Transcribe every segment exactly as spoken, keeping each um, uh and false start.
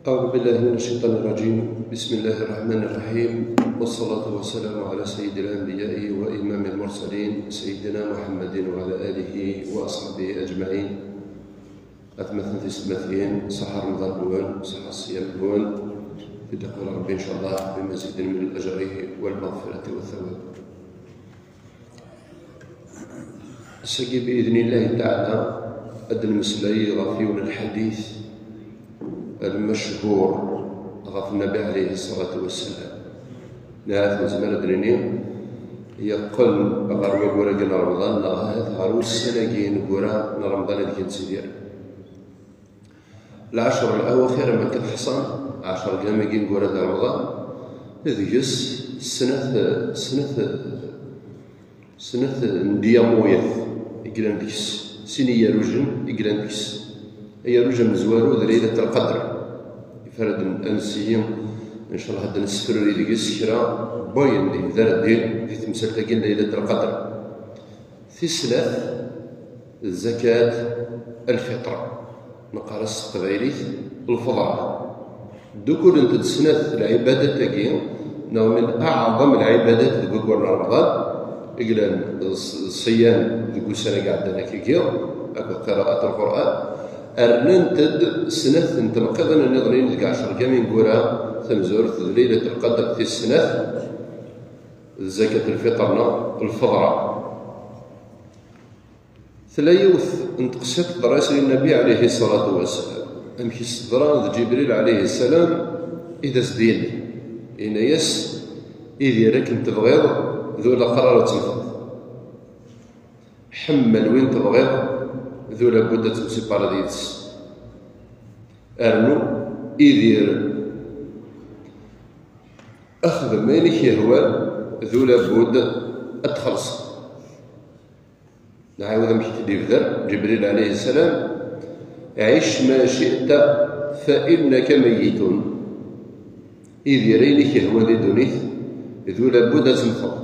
أعوذ بالله من الشيطان الرجيم. بسم الله الرحمن الرحيم. والصلاة والسلام على سيد الأنبياء وإمام المرسلين سيدنا محمد وعلى آله وأصحابه أجمعين. Atmaten tisetmatin, ṣaḥa Remḍan-nwen, ṣaḥa ṣṣyam-nwen. Ad d-iqbel Ṛebbi, إن شاء الله, بمزيد من الأجر والمغفرة والثواب. Ass-agi, بإذن الله تعالى, ad d-nemmeslay ɣef yiwen n lḥadit lmechur ɣef Nnabi عليه الصلاة والسلام. Ahat nezmer ad d-nini yeqqel ɣer wayyur-agi n Remḍan, neɣ ahat ɣer ussan-agi ineggura n Remḍan ideg nettidir. Lɛecr lawaxir, am akka teḥṣan, ɛecr gramagi ineggura di Remḍan, deg-s snat, snat, snat n diyamuwat i yellan deg-s, sin n yirujen i yellan deg-s. Ayaruj amezwaru d Laylat Lqadr. Ifraden ansi, إن شاء الله, ad d-nessefruri deg-s kra n wayen d-yebder ddin di temsalt-agi n Laylat Lqadr. Tis snat d zakat lfitr, neqqar-as s teqbaylit lfeḍra. Ddukulent-d snat lɛibadat-agi, neɣ من أعظم العبادات deg waggur n Remḍan, i yellan d ṣ-, ṣṣiyam deg ussan-agi iɛeddan akkagi, akked qiraat Lqur'an. Rnant-d snat n tenqiḍin nniḍen deg ɛecr gramagi ineggura, tamezwarut d Laylat Lqadr, tis snat d zakat lfitr neɣ lfeḍra. Tella yiwet n teqsiṭ teḍra-yas i Nnabi عليه الصلاة والسلام. Amek i s-teḍra? D Ǧibril عليه السلام i d as-d-yenna. Yenna-yas: Idir akken tebɣiḍ, d ulaqrar ad temmteḍ. Ḥemmel win tebɣiḍ, d ulabud ad temsipareḍ yid-s. Rnu, idir, xdem ayen i k-yehwan, d ulabud ad txellṣeḍ. Nɛiwed amek i t-id-yebder Ǧibril عليه السلام: عش ما شئت فإنك ميت. Idir ayen i k-yehwan di ddunit, d ulabud ad temmteḍ.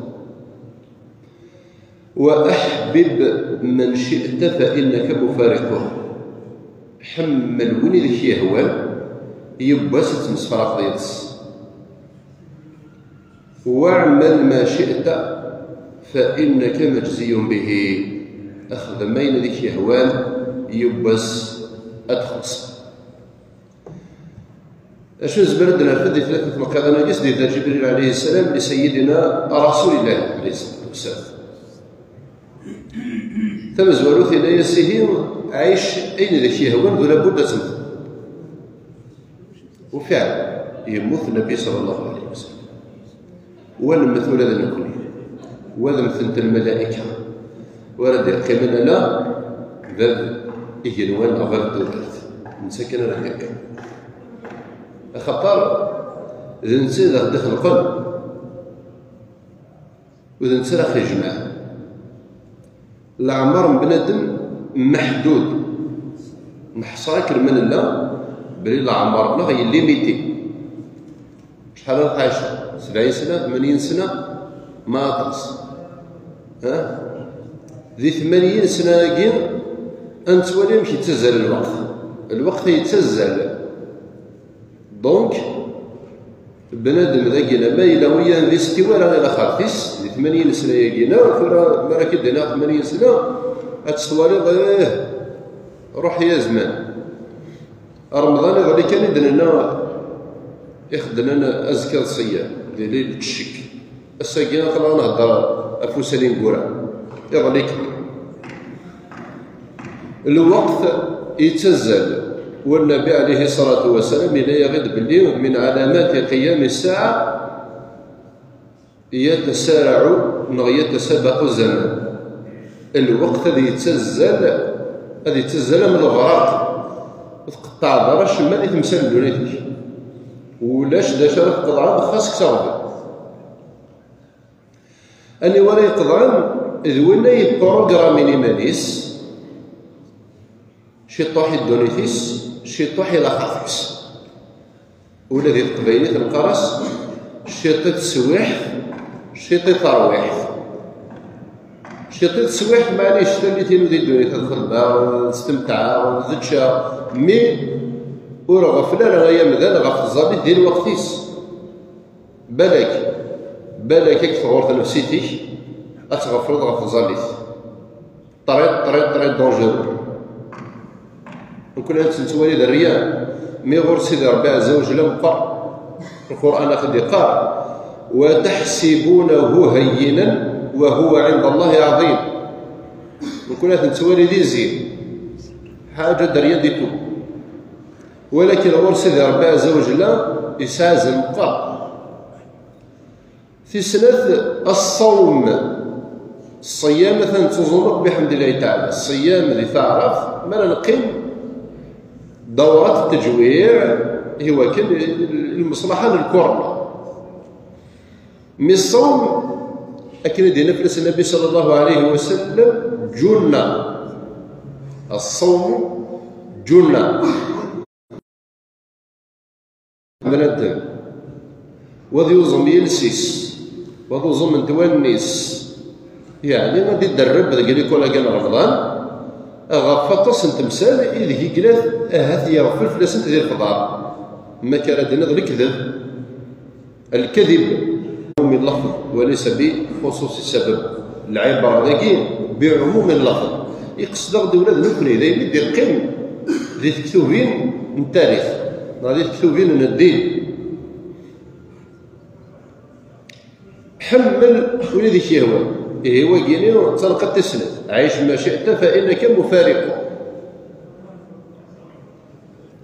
وأحبب من شئت فإنك مفارقه. Ḥemmel win i k-yehwan, yiwwas ad temsefraqeḍ yid-s. واعمل ما شئت فإنك مجزي به. Xdem ayen i k-yehwan, yiwwas ad txellṣeḍ. Acu nezmer ad d-nerfed di tlata tmeqqiḍin-agi s d-yebda Ǧibril عليه السلام لسيدنا رسول الله عليه الصلاة والسلام؟ Tamezwarut, yenna-yas: Ihi, ɛic ayen i k-yehwan, d ulabud ad temmteḍ. وفعلا, yemmut Nnbi صلى الله عليه وسلم. Wa nemmet ula d nekkni, wa ad mmtent lmalayka, wa ara d-yeqqimen ala bab igenwan neɣ bab n tudert, netta kan ara d-yeqqimen. Axaṭer d netta i d aɣ-d-ixelqen, u d netta ara aɣ-ijemɛen. Leɛmer n bnadem meḥdud. Neḥṣa akken ma nella belli leɛmer-nneɣ yellimiti. Acḥal ara tɛiceḍ? Sebɛin sna, tmanyin sna? Ma aṭas. Ha? Di tmanyin sna-agi, ad nettwali amek yettazzal lweqt. Lweqt yettazzal. Donc, bnadem dagi, ma yella ur yenvesti wara i laxert-is di tmanyin sna-agi, neɣ tura mi ara k-id-iniɣ tmanyin sna, ad tettwaliḍ, eh, ruḥ ya zman. Remḍan iḍelli kan i d-nenna ixeddmen azekka d ṣṣiyam, di lil ccek. Ass-agi aql-aɣ nhedder ɣef ussan ineggura. Iḍelli kan. Lweqt yettazzal, wa Nnabi عليه الصلاة والسلام yenna-yaɣ-d belli من علامات قيام الساعة يتسارع neɣ يتسابق الزمان. Lweqt ad yettazzal, ad yettazzal am lebraq. Ur tqeṭṭɛeḍ ara acemma di temsal n ddunit-ik. Ulac d acu ara tqeḍɛeḍ xas kkes aɣbel. Aniwa ara iqeḍɛen? D win ay yepprogramin iman-is, ciṭuḥ i ddunit-is, ciṭuḥ i laxert-is. Ula di teqbaylit neqqar-as: ciṭ i teswiḥt, ciṭ i terwiḥt. Ciṭ i teswiḥt, maɛlic, tallit-inu di ddunit ad xedmeɣ, stemteɛeɣ, d ččeɣ, mi Ur ɣeffel ara ay amdan ɣef tẓallit di lweqt-is. Balak, balak ad k-tɣur tnefsit-ik, ad tɣefleḍ ɣef tẓallit. Très, très, très dangereux. Nekkni ad nettwali d rriya, mi ɣur Sidi Ṛebbi Ɛezza wa Jalla meqqer. Lqur'an ax-d-iqqar: "وتحسبونه هينا وهو عند الله عظيم". Nekkni ad nettwali d izi, ḥaǧa d rriya di tout. Walakin ɣur Sidi Ṛebbi Ɛezza wa Jalla yesɛa azal meqqer. Tis snat, ṣṣawm. Ṣṣiyam atan nettuẓum akk biḥemdillahi taɛala. Ṣṣiyam di taɛrabt, mi ara neqqim dawrat ttejwiɛ, i wakken lmeṣlaḥa n lkurma. Mi ṣṣawm, akken i d-yenna fell-as Nnbi ṣalla Llahu ɛalayhi wa sallam, ǧunna. Ṣṣawm ǧunna. Bnadem, wa ad yuẓem yiles-is, wa ad uẓument wallen-is, yeɛni ad iderreb deg likul-agi n Remḍan, ɣef waṭas n temsal ideg i yella ahat yeɣfel fell-asent di lefḍal, ma akka ara d-iniḍ lekdeb. الكذب من لفظ وليس بخصوص السبب. Lɛibra dagi بعموم اللفظ. Iqsed-aɣ-d ula d nekkni, d ayen i d-iqqim di tektubin n tarix, neɣ di tektubin n ddin. Ḥemmel win i d k-yehwan. Ihi wagini d tanqiḍt tis snat. عيش ما شئت فإنك مفارق.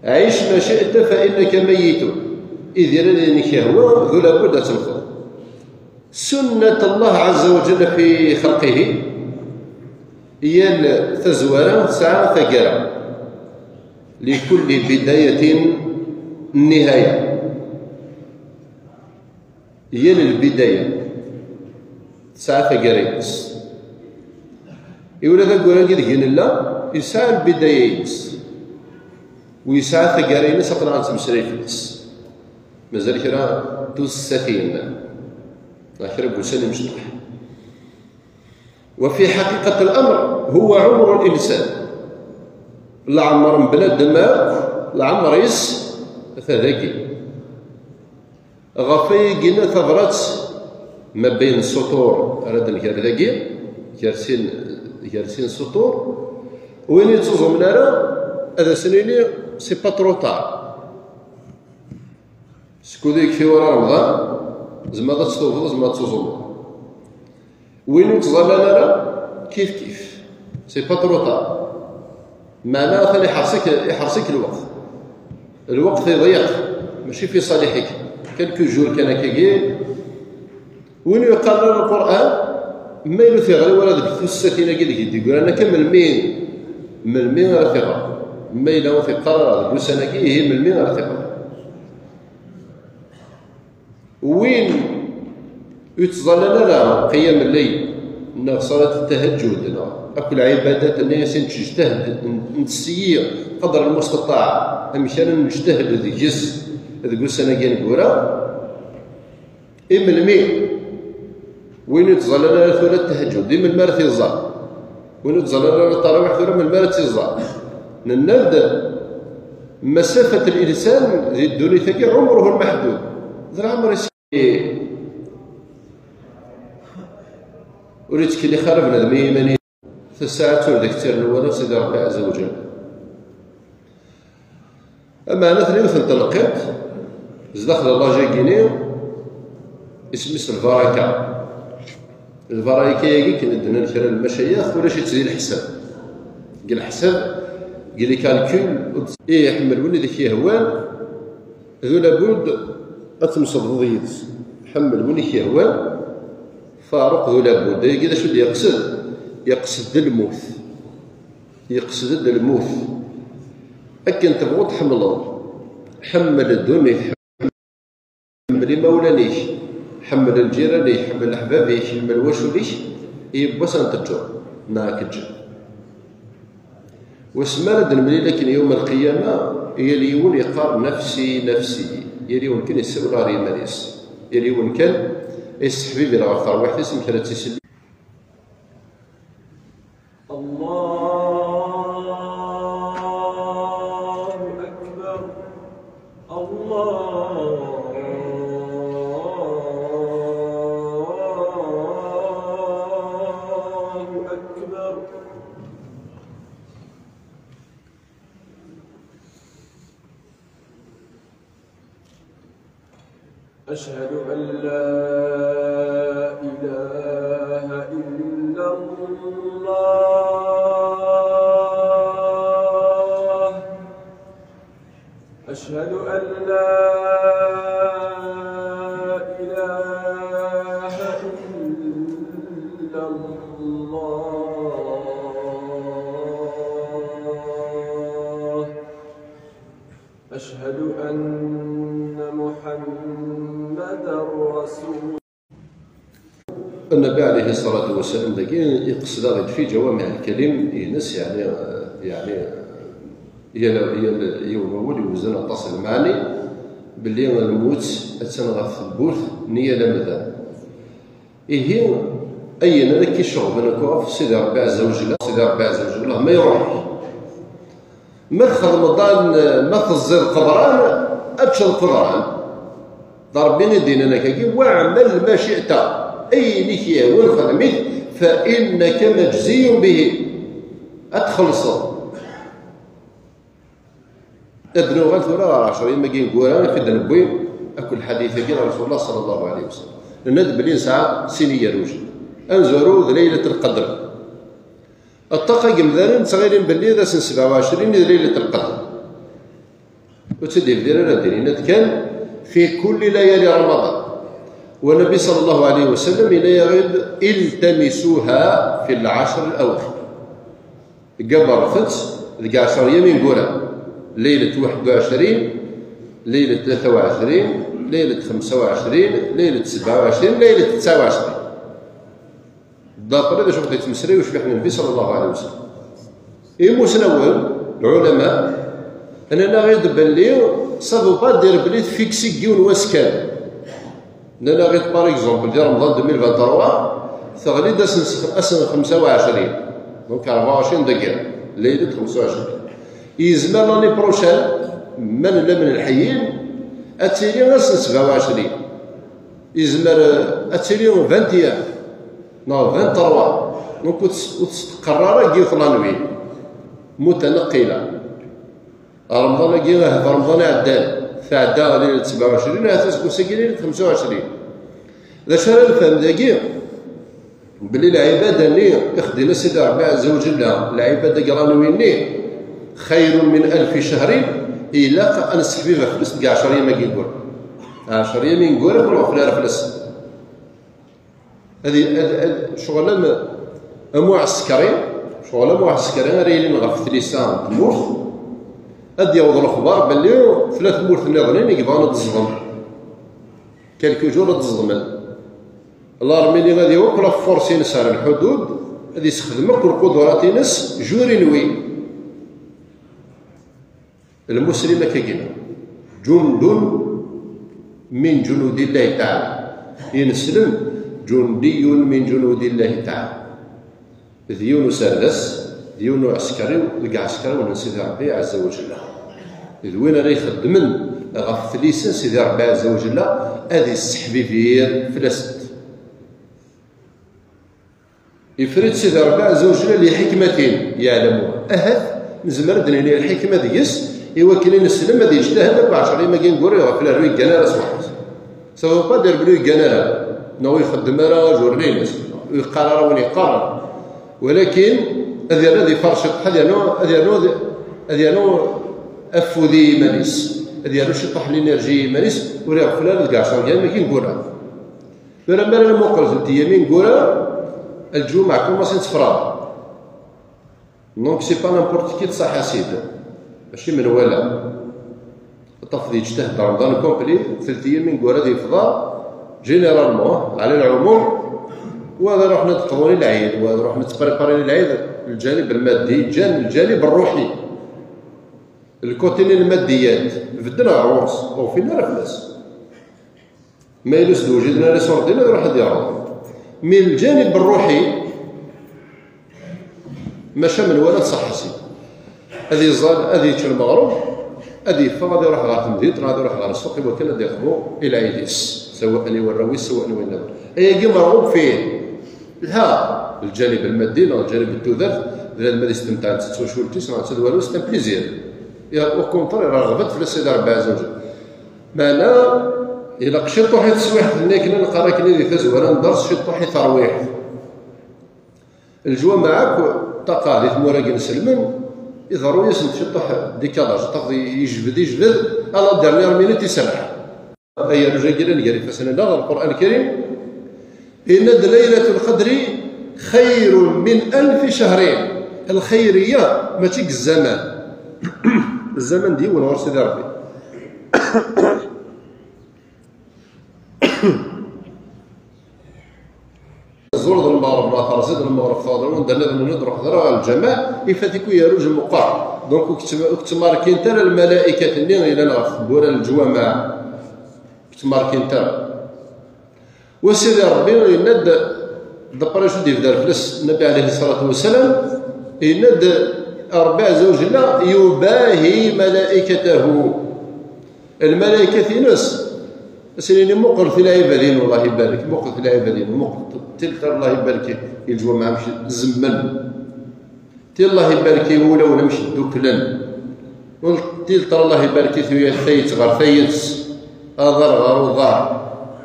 عيش ما شئت فإنك ميت. Idir ayen i k-yehwa, d ulabud ad temmteḍ. سنة الله عز وجل في خلقه. Yal tazwara tesɛa taggara. لكل بداية نهاية. Yal lbidaya tesɛa taggara-ines. I ula d ayyur-agi deg i nella, yesɛa lbidaya-ines. U yesɛa taggara-ines, aql-aɣ nettmeslay fell-as. Mazal kra n tussatin. Neɣ kra n wussan imecṭaḥ. وفي حقيقة الأمر هو عمر الإنسان. Leɛmer n bnadem akk, leɛmer-is ata dagi. Ɣef wayagi i yenna tabrat, ma bayen suṭur ara d-nger dagi, gar sin, gar sin suṭur, win ur yettuẓumen ara, ad asen-nini c'est pas trop tard. Skud yekfi wara Remḍan, tzemreḍ ad testubeḍ, tzemreḍ ad tuẓumeḍ. Win ur yettẓallan ara, kif kif. C'est pas trop tard. Meɛna atan iḥers-ik, iḥers-ik lweqt. Lweqt iḍyeq, mačči fi ṣaliḥ-ik. Quelques jours kan akkagi. Win ur yeqqaren ara Lqur'an, ma yella ur t-yeɣri wara deg tussatin-agi deg i d-yeggran akka, melmi, melmi ara t-iɣer? Ma yella ur t-yeqqar ara deg ussan-agi, ihi melmi ara t-iɣer? Win ur yettẓallan ara qiyam lleyl, neɣ ṣalat ttahajjud, neɣ akk lɛibadat-nni i nettejtahd, n-, nettesyi qadr lmustaṭaɛ, amek ara nejtahd deg-s deg ussan-agi ineggura, i melmi? Win ur yettẓallan ara tura ttahajjud, i melmi ara t-iẓer? Win ur yettẓallan ara ttarawiḥ tura, melmi ara tt-iẓer? Nenna-d, مسافة الإنسان di ddunit-agi عمره المحدود. D leɛmer-is. Ur yettkellix ara bnadem i yiman-is. Tasaɛet ur d ak-ttarnu wala Sidi Ṛebbi Ɛezza wa Ǧell. Ameɛna tella yiwet n tneqqiḍt zdaxel llaj-agi-ni, isem-is lbaraka. Lbaraka-agi, akken i d-nnan kra n lmacayex, ulac-itt di leḥsab. Deg leḥsab, deg les calculs, ur d-, ih, ḥemmel win i d ak-yehwan, d ulabud ad temsebḍeḍ yid-s. Ḥemmel win i k-yehwan, faruq d ulabud. Ayagi d acu d-yeqsed? Yeqsed d lmut. Yeqsed-d lmut. Akken tebɣuḍ tḥemmleḍ. Ḥemmel ddunit, ḥemmel imawlan-ik, ḥemmel lǧiran-ik, ḥemmel leḥbab-ik, ḥemmel wacul-ik, yiwwas ad n-teǧǧuḍ, neɣ ad k-ǧǧen. Wasmi ara d-nemlil akken yawm lqiyama, yal yiwen yeqqar: "Nafsi, nafsi." Yal yiwen kan yessawel ɣer yiman-is. Yal yiwen kan yesseḥbibir ɣer terwiḥt-is, amek ara tt-isellek. الله أكبر. أشهد أن لا إله إلا الله. أشهد أن لا إله إلا الله. أشهد أن محمدا رسول Nnbi ɛlihi ṣṣalatu wassalam dagi iqsed-aɣ-d fi ǧawamiɛ lkalim-ines, yeɛni, yeɛni, yal, yal yiwen wawal iwezzen aṭas n lmeɛani, belli lmut attan ɣef tewwurt n yal amdan. Ihi, ayen ara k-iceɣben akk ɣef Sidi Ṛebbi Ɛezza wa Jella, Sidi Ṛebbi Ɛezza wa Jella, ma iṛuḥ. Ma txedmeḍ dan, ma teẓẓiḍ qeḍran, ad teččeḍ qeḍran. D Ṛebbi i d-yennan akkagi: "Waɛmal ma ci'ta", ayen i k-yehwan xdem-it, "fa innaka majziyun bihi", ad txellṣeḍ. Ad nuɣal tura ɣer ɛecr yamagi n wura, i d-newwi akk lḥadit-agi n Rasulullah ṣalla Llahu ɛalayhi wa sallam. Nenna-d belli nesɛa sin igerrujen. Amezwaru d Laylat al-Qadr. Ṭṭaq n yemdanen ttɣilin belli d ass n sebɛa u ɛecrin i d Laylat al-Qadr. Ur tt-id-yebdir ara din, yenna-d kan: "Fi kulli layali Ramadan." Wa Nnbi ṣalla Llahu ɛalayhi wa sallam yenna-yaɣ-id: "Iltamisuha fi l-ɛecr al-awaxir." Ggabret-tt deg ɛecr yam ineggura. Laylat waḥed u ɛecrin, laylat tlata u ɛecrin, laylat xemsa u ɛecrin, laylat sebɛa u ɛecrin, laylat tesɛa u ɛecrin. D'après d acu i ɣ-d-yettmeslay ucbiḥ n Nnbi ṣalla Llahu ɛalayhi wa sallam. Imusnawen, lɛulama, nnan-aɣ-id belli ça veut pas dire belli tfiksi deg yiwen wass kan. Nnan-aɣ-id, par exemple, di Remḍan deux mille vingt-trois, teɣli-d ass n s-, ass n xemsa u ɛecrin, donc rebɛa u ɛecrin deg yiḍ, laylat xemsa u ɛecrin. Yezmer l'année prochaine, ma nella min lḥeyyin, ad tili ass n sebɛa u ɛecrin. Yezmer, eh, ad tili vingt et un neɣ vingt-trois. Donc ur tes-, ur testeqer ara deg yiwet l'année mutanaqqila. Remḍan-agi, ahat Remḍan iɛeddan, tɛedda laylat sebɛa u ɛecrin, ahat aseggas-agi laylat xemsa u ɛecrin. D acu ara nefhem dagi? Belli lɛibada-nni i xeddin-as Sidi Ṛebbi Ɛezza wa Ǧella, lɛibada deg l'année-nni, xayrun min alfi cahrin, ilaq ad nesseḥbiber fell-as deg ɛecr yamagi n wura. Ɛecr yam ineggura ur nɣeffel ara fell-as. Ad, ad, ad, ccɣel am, am uɛsekri, ccɣel am uɛsekri ara yilin ɣef tlisa n tmurt, ad d-yaweḍ lexbar belli tella tmurt nniḍen i yebɣan ad d-ẓḍen. Quelques jours ad d-ẓḍmen. L'armée-nni ad yawi akk la force-ines ar lḥudud, ad yessexdem akk lqudurat-ines, jour et nuit. Lmuslim akka gina. Jundun min junudillahi taɛala. Ineslem, jundiyun min junudillahi taɛala. D yiwen userdas, d yiwen uɛeskriw deg ɛeskriwen n Sidi Ṛebbi Ɛezza wa Ǧella. D win ara ixeddmen ɣef tlisa n Sidi Ṛebbi Ɛezza wa Ǧella, ad isseḥbibir fell-asent. Ifra-tt Sidi Ṛebbi Ɛezza wa Ǧella li ḥikmatin yeɛlamuha. Ahat nezmer ad d-nini lḥikma deg-s, i wakken ineslem ad yejtahad akk ɛecr yamagi n wura ɣef la ur yeggan ara s waḥed. Ça veut pas dire belli ur yeggan ara, neɣ ur ixeddem ara ajurin-ines, ur yeqqar ara win yeqqaren. Walakin ad yernu ad ifer ciṭṭaḥ, ad yernu, ad yernu, ad yernu afud i yiman-is, ad yernu ciṭṭaḥ n l'énergie i yiman-is, ur iɣeffel ara deg ɛecr yamagi n wura. Tura mi ara nmuqel tlata yam ineggura, lǧumuɛ commencen ttefraɣ. Donc c'est pas n'importe qui d-ṣaḥasid. Mačči menwala. Tafeḍ yejtahd Remḍan complet, tlata yam ineggura ad yefḍa, généralement, ɛla lɛumum, wa ad ruḥen ad qḍun i lɛid, wa ad ruḥen ad ttpréparin i lɛid, lǧanib lmaddi, ǧan-, lǧanib ṛṛuḥi. Lkuti n lmaddiyat, bedden ɣer ɣur-s, ur ɣfilen ara fell-as. Ma yella ur s-d-wjiden ara iṣurdiyen, ad iruḥ ad iɛreḍ. Mi lǧanib ṛṛuḥi, maca menwala d-ṣaḥasid. Ad iẓẓal, ad yečč lmeɣreb, ad yeffeɣ, ad iruḥ ɣer temdint, neɣ ad iruḥ ɣer ssuq, i wakken ad iqḍu i lɛid-is, sawaء i warraw-is, sawaء i winna. Ayagi merɣub fih. Lha, lǧanib lmaddi neɣ lǧanib n tudert, bnadem ad istemteɛ d twacult-is neɣ d tadwala-s, c'est un plaisir. Au contraire, irɣeb-d fell-as Sidi Ṛebbi Ɛezza wa Ǧell. Meɛna, Ilaq ciṭuḥ i teswiḥt-nni akken ad neqqar akken di tazwara n dders, ciṭuḥ i terwiḥt. Leǧwameɛ akk ṭṭaqa di tmura n iselmen, iḍerru-yasen ciṭuḥ décalage, ṭṭaq yejbed, yejbed, à la dernière minute iserreḥ. Ay arrac-agi llan gar ifassen-nneɣ, Lqur'an Lkarim, yenna-d: "Laylatul Qadri xayrun min alfi shahrin." Lxayriya mačči deg zzaman. Zzaman d yiwen ɣur Sidi Ṛebbi. Ẓur d lmeɣreb, neɣ terẓiḍ lmeɣreb, tawḍeḍ wanda nniḍen ur d-ruḥeḍ ara ɣer lǧameɛ, ifat-ik uyaruj meqqer. Donc, ur k-tt-, ur k-ttmarkint ara lmala'ikat-nni yellan ɣef tewwura n leǧwameɛ. Ur k-ttmarkint ara. Wa Sidi Ṛebbi yenna-d, d'après acu d-yebder fell-as Nnbi ɛalayhi ṣṣalatu wassalam, yenna-d Ṛebbi ɛezza wa jalla: "Yubahi malaikatahu." Lmalaykat-ines, a s-inin, muqlet i lɛibad-inu, Allah ibarek, muqlet i lɛibad-inu, muqlet tiltar, Allah ibarek, i leǧwameɛ amek zemmen. Ti Allah ibarek i wulawen amek dduklen. Tiltar Allah ibarek i tuyat, tayet ɣer tayet, aḍar ɣer uḍar,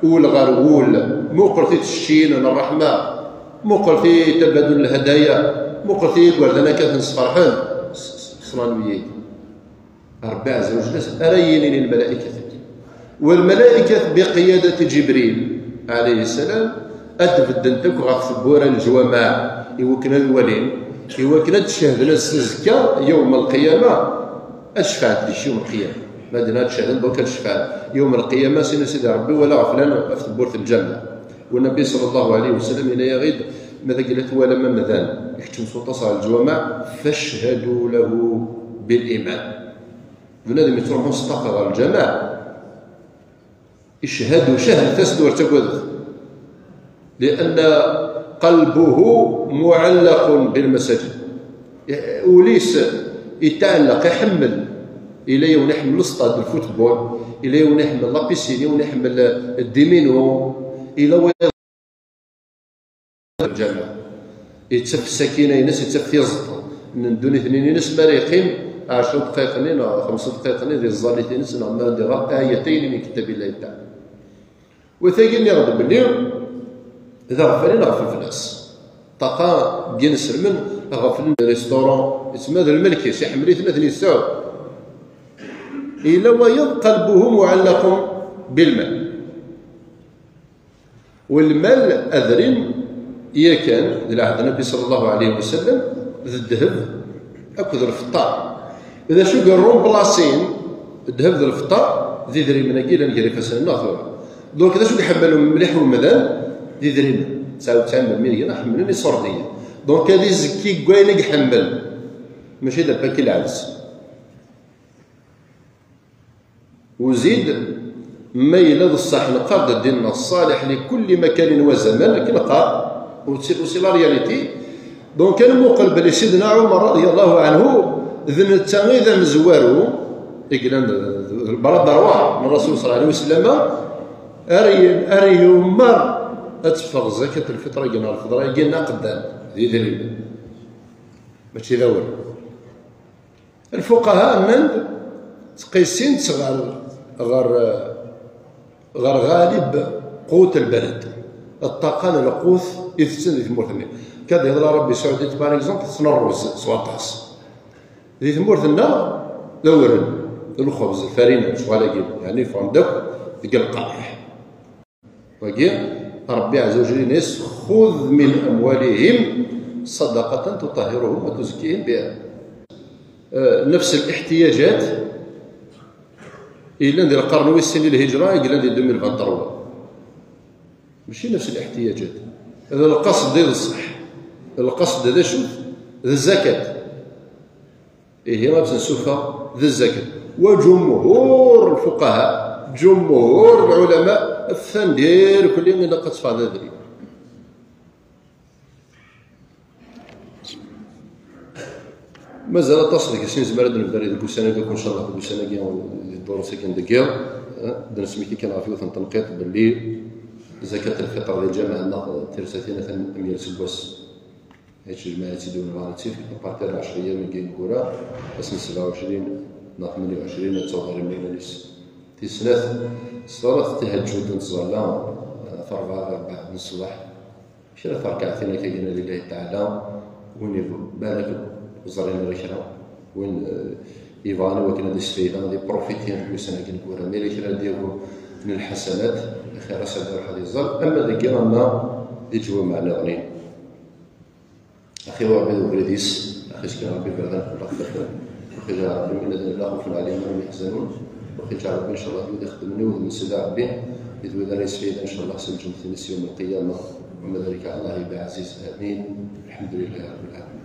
ul ɣer wul. Muqlet i tcecciyin n ṛṛeḥma, muqlet i tabadul lhadaya, muqlet i yigerdan akka ten-sferḥen. S-, s-, ṣṣran wiyi. Ṛebbi ɛezza wa jalla ara yinin i lmala'ikat-agi. Walmala'ikat bi qiyadati Ǧibril, ɛalayhi ssalam, ad d-beddent akk ɣef tewwura n leǧwameɛ, i wakken ad walin, i wakken ad d-cehden ass azekka, yawm al-qiyama, ad cefɛent deg yawm al-qiyama. Ma d-nna ad cehden, donc ad cefɛent. Yawm al-qiyama, sin a Sidi Ṛebbi, wala ɣeflan ɣef tewwurt n lǧameɛ. Wa Nnbi ṣalla Llahu ɛalayhi wa sallam yenna-yaɣ-id, ma d agla twalam amdan ikeččem s uṭas ɣer leǧwameɛ, fashhadu lahu bil iman. Bnadem yettruḥun s ṭṭaqa ɣer lǧameɛ, icehhadu cehdet-as-d, ur ttagadet. Lianna qalbuhu muɛallaqun bil masajid. Ul-is yetɛellaq, iḥemmel. Ila yiwen iḥemmel stade de football, ila yiwen iḥemmel la piscine, yiwen iḥemmel ddiminu, ila wayeḍ lǧameɛ. Yettaf ssakina-ines, yettaf tiẓeṭ n ddunit-nni-ines, mi ara yeqqim ɛecra dqayeq-nni neɣ xemsa dqayeq-nni di tẓallit-ines, neɣ mi ara d-iɣer ayatayn min kitabillahi taɛala. Wa tagi nniɣ-d belli d aɣfal i neɣfel fell-as. Ṭṭaqa n yinselmen ɣeflen restaurant, yettma d lmelk-is, iḥemmel-iten ad ten-yesɛu. Yella wayeḍ qalbuhu muɛallaqun bilmal. Walmal adrim yakan, di lɛehd Nnbi ṣalla Llahu ɛalayhi wa sallam, d ddheb akked lfeṭṭa. D acu i yerrumplasin ddheb d lfeṭṭa? D idrimen-agi yellan gar ifassen-nneɣ tura. Donc, d acu i iḥemmel mliḥ umdan? D idrimen. Tesɛa u tesɛin melmi ḥemmlen iṣurdiyen. Donc, ad izekki deg wayen i iḥemmel, mačči d apaki lɛebs. Uzid, ma yella d ṣṣeḥ, neqqar-d ddin-nneɣ ṣṣaliḥ li kulli makanin wa zaman, akken neqqar, aussi, aussi la réalité. Donc, ad nmuqel belli Sidna Ɛumar radiyallahu anhu, d netta i d amezwaru, i yellan d, d, d le bras droit n Rasul sallallahu alayhi wa sallam, ara y-, ara yumer ad teffeɣ zakat lfitra-agi neɣ lfeḍra-agi n aqeddam, d idrimen. Mačči d awal. Lfuqaha nnan-d ttqisin-tt ɣer, ɣer, ɣer ɣalib qut lbalad, ṭṭaqa n lqut i tetten di tmurt-nni. Kad yeḍla Rebbi Saɛudit, par exemple, tetten ṛṛuz s waṭas. Di tmurt-nneɣ d awren, d lxebz, lfarina, lecɣal-agi, yeɛni ffɣen-d akk deg lqaɛiḥ. Wagi, Ṛebbi ɛezza wa jalla yenna-yas: "Xud min amwalihim ṣadaqatan tuṭahhiruhum wa tuzakkihim biha." Eh, nefs liḥtiyajat yellan di lqern wis sin i lhijra, i yellan di deux mille vingt-trois. Mačči nefs liḥtiyajat. D lqasd i d ṣṣeḥ. Lqasd d acu? D zzakat. Ihi, ad tt-nsuffeɣ d zzakat. Wa jumhur lfuqaha, jumhur lɛulama, atan d irkelli ilaq ad teffeɣ d adrim. Mazal aṭas deg-s i nezmer ad nebder deg ussan-agi akk, ncallah, deg ussan-agi, di ddurus-agi n deg yiḍ, eh, ad d-nesmekti kan ɣef yiwet n tenqiḍt, belli zakat lfitr di lǧameɛ-nneɣ tirsatin atan am yal aseggas. Yettejmaɛ-itt-id win ɣer ttif, apartir n ɛecra yyam n yineggura, ass n sebɛa u ɛecrin neɣ tmenya u ɛecrin ad taweḍ ɣer imaynnan-is. Tis snat, ṣṣalat tahajjud n tẓalla, eh, ɣef rebɛa ɣer rebɛa n ṣṣbeḥ. Kra terkaɛtin akka gina lillahi taɛala, win ibarak ẓrin ara kra, win, eh, yebɣan i wakken ad isfayda, ad iprofiti deg ussan-agi n wura, ma yella kra ad yagu n lḥasanat, axir-as ad iruḥ ad iẓẓal, ama dagi, ama di leǧwameɛ nniḍen. Axi Ṛebbi d ubrid-is, axi s-, Ṛebbi berdan fell-aɣ tafat. Axi ǧa Ṛebbi win ad nella xufun ɛlayhim wala hum yeḥzanun. Axi ǧa Ṛebbi, ncallah, d wid ixeddmen i wudem n Sidi Ṛebbi, d wid ara yesfayden, ncallah, s lǧennet-ines yawm lqiyama. Wa ma ḍalika ɛala Llahi bi ɛziz. Amin. Lḥemdulillahi Ṛebbil ɛalamin.